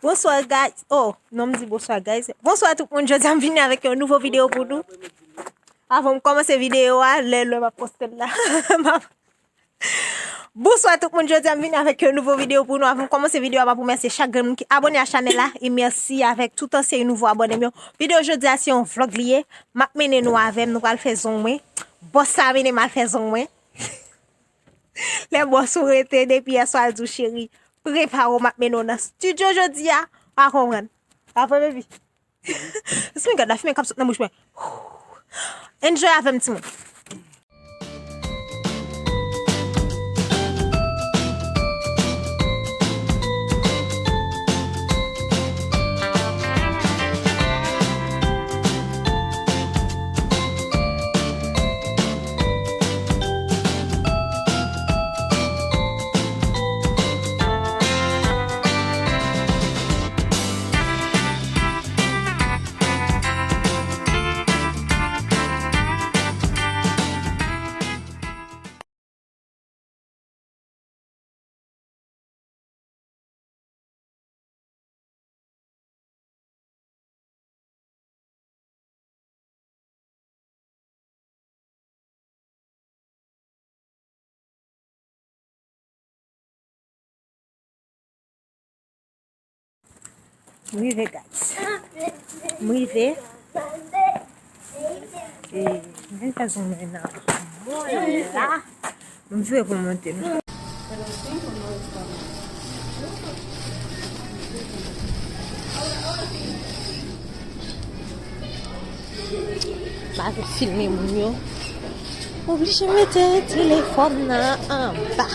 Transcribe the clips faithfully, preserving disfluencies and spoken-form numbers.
Bonsoir, guys. Oh, non, m di bonsoir, guys. Bonsoir tout moun. Jodi a m vini avèk yon nouvo videyo pou nou. Avan m kòmanse videyo a, lè, lè m ap poste l la. Bonsoir tout moun. Jodi a m vini avèk yon nouvo videyo pou nou. Avan m kòmanse videyo a, m ap remèsye chak grenn moun ki abòne a chanèl la. E mèsi avèk tout ansyen e nouvo abòne m yo. Videyo jodi a se yon vlog li ye. M ap mennen nou avè m, nou pral fè zong mwen. Bòs la mennen m al fè zong mwen. Lè bòs ou rete depi yèswa, l di w, "Cheri, prepare w, m ap mennen w nan estidyo jodi a." Ou pa konprann. Pa vre, baby? Sis mwen gad lafimen k ap sot nan bouch mwen. Enjoy avè m, timoun. M rive, guys. M rive. E, men gazon mwen nan. Bon, la. M vire pou monte, non. Pa vle filme moun yo. Oblije mete telefòn nan anba.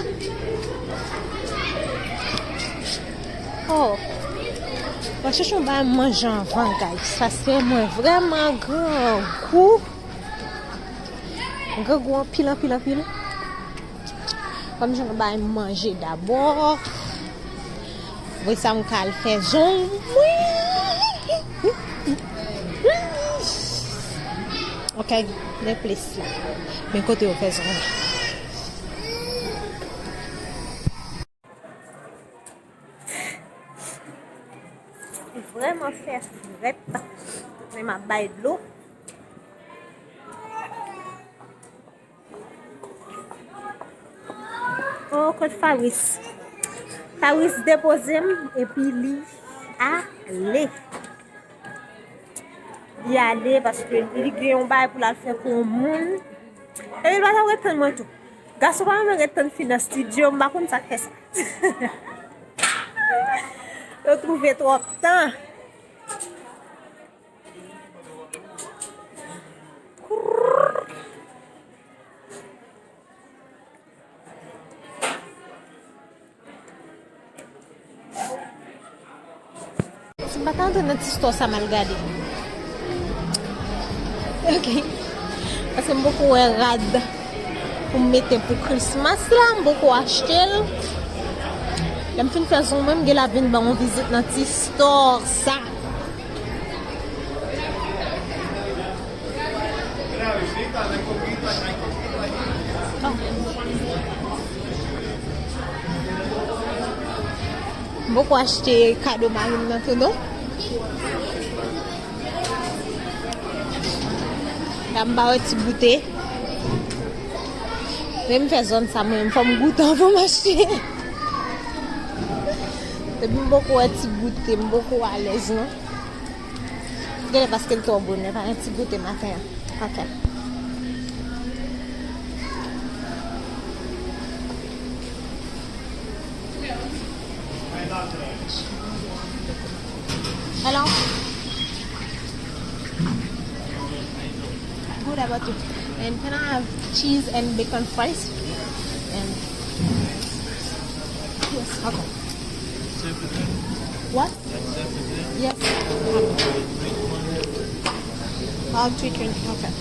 Oh. Mwen chèche yon bagay manje anvan, guys, paske mwen vrèman grangou. Grangou anpil, anpil, anpil. Fò m jwenn yon bagay manje dabò. Apre sa, m ka al fè zong mwen. Ok, men plis la. Men kote yo fè zong la. Li vrèman fè frèt. Men m ap bay dlo. Oh, kot Fabrice? Fabrice depoze m, epi li ale. Li ale paske li gen yon bagay pou l al fè pou yon moun. Epi l pa t ap ret tann mwen tou. Gason pa renmen ret tann fi nan estidyo, m pa konn sa k fè sa. Yo twouve twòp tan. Si m pa ta antre nan ti store sa m al gade. Ok. Paske m poko wè rad pou m mete pou Christmas la, m poko achte l. Lè m fin fè zong mwen, m gen la vin ban yon vizit nan ti store sa. M poko achte kado mari m nan tou, non. La m pa wè ti goute. Men m fè zòn sa mwen, fò m goute anvan m achte. Depi m poko wè ti goute, m poko alèz, non. Genlè paske l twò bonè, pa gen ti goute maten an. Ok. Hello? Good, how about you? And can I have cheese and bacon fries? And yes, okay. What? Yes. All three twenty, okay.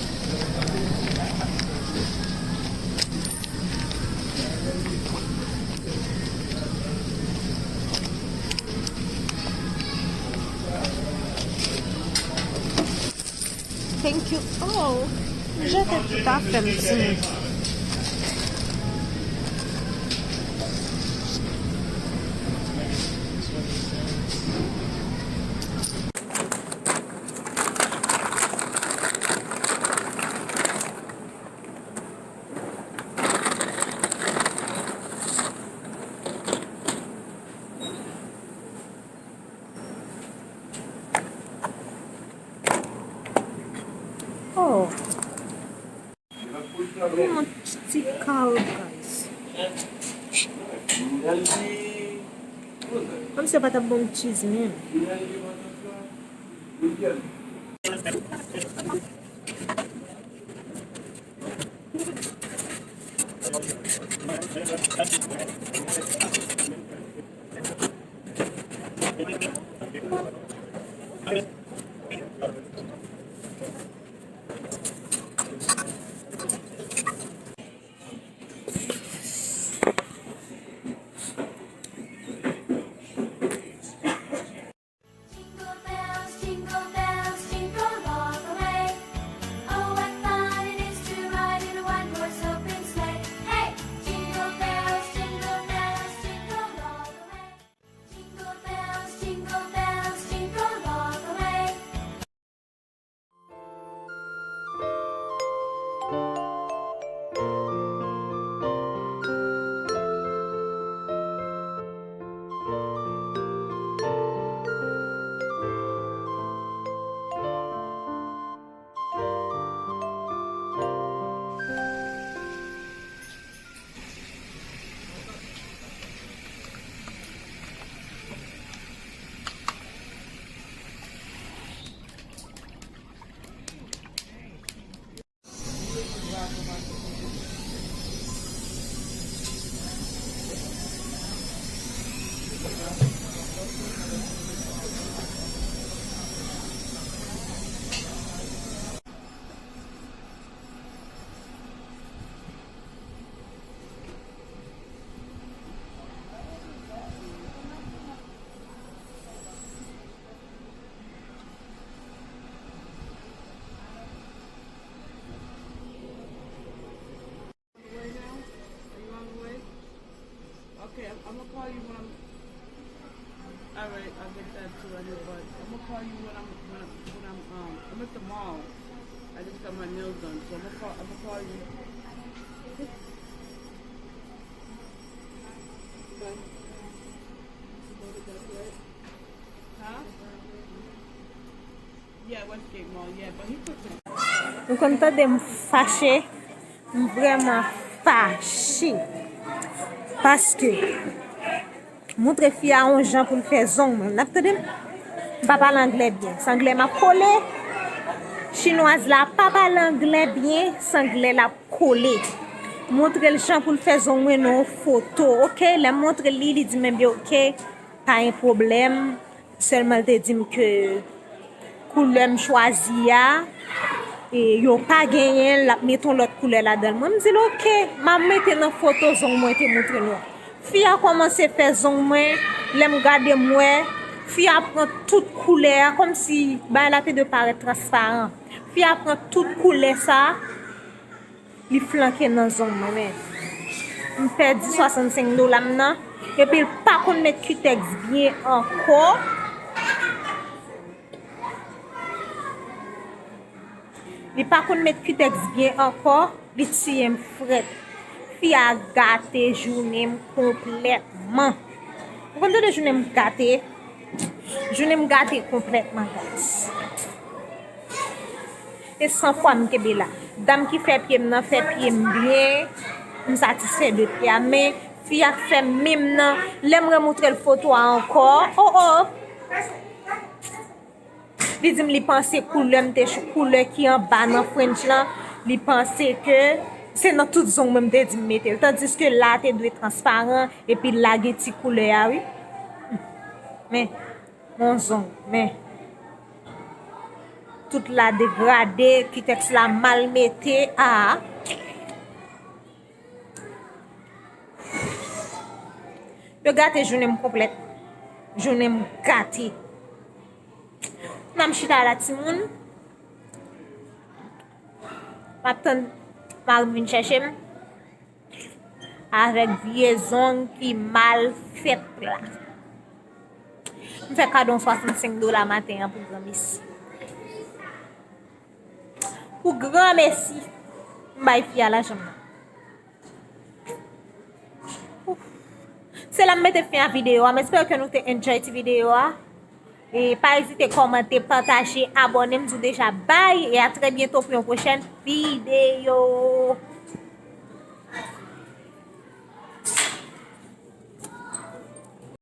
Thank you. Oh, m jete tout afè m, timoun. Yon ti kawòt, guys. Kòmsi yo pa t ap ban m cheese menm. Jingle bells, jingle bells, jingle all the way. Oh, what fun it is to ride in a one-horse open sleigh. Hey! Jingle bells, jingle bells, jingle all the way. Jingle bells, jingle bells, jingle all the way. Way now? Are you on the way? Okay, I'm, I'm gonna call you when I'm. All right, I'll get that too. I know, but I'm gonna call you when I'm when I'm when I'm um I'm at the mall. I just got my nails done, so I'm gonna call. I'm gonna call you. Bye. Huh? Yeah, Westgate Mall. Yeah, but he took the Nou konn tande m fache, m vrèman fache. Paske, montre fi a yon jan pou l fè zong mwen. N ap tande m? M pa pale anglè byen. Se anglè m ap kole. Chinwaz la pa pale anglè byen, se anglè l ap kole. Montre l jan pou l fè zong mwen nan yon foto, oke? Lè m montre l li, li di m, "Enben, oke, pa gen pwoblèm." Sèlman l te di m ke koulè m chwazi a, e yo pa genyen l, l ap mete yon lòt koulè ladan l. Mwen, m di l, "Oke, m a mete nan foto zong mwen te montre nou an." Fi a kòmanse fè zong mwen, lè m gade m wè, fi a pran tout koulè a, kòmsi bagay la te dwe parèt transparan. Fi a pran tout koulè sa a, li flanke nan zong mwen, men m pèdi swasannsenk dola m nan, epi l pa konn met kitèks byen ankò. Li pa konn met kitèks byen ankò, li tiye m frèt. Fi a gate jounen m konplètman. Ou konn tande jounen m gate? Jounen m gate konplètman, guys. E san fwa m kenbe la. Dam ki fè pye m nan fè pye m byen. M satisfè de pye a, men fi a k fè men m nan, lè m remontre l foto a ankò, o, o. Li di m li panse koulè m te cho-, koulè ki anba nan French lan, li panse ke se nan tout zong mwen m te di m mete l. Tandiske la te dwe transparan, epi la gen ti koulè a, wi. Men, mon zong, men. Tout la degrade, kitèks la mal mete, a. Yo gate jounen m konplèt. Jounen m gate. Nan m chita la, timoun. M ap tann mari m vin chèche m. Avèk vye zong ki mal fèt la. M fè kado yon swasannsenk dola maten an pou granmesi. Pou granmesi, m bay fi a lajan m nan. Ouf. Se la m mete fen a videyo a. M espere ke nou te enjoy ti videyo a. E pa ezite kòmante, pataje, abòne, m di w deja, bye, e a trè byento pou yon pwochèn videyo.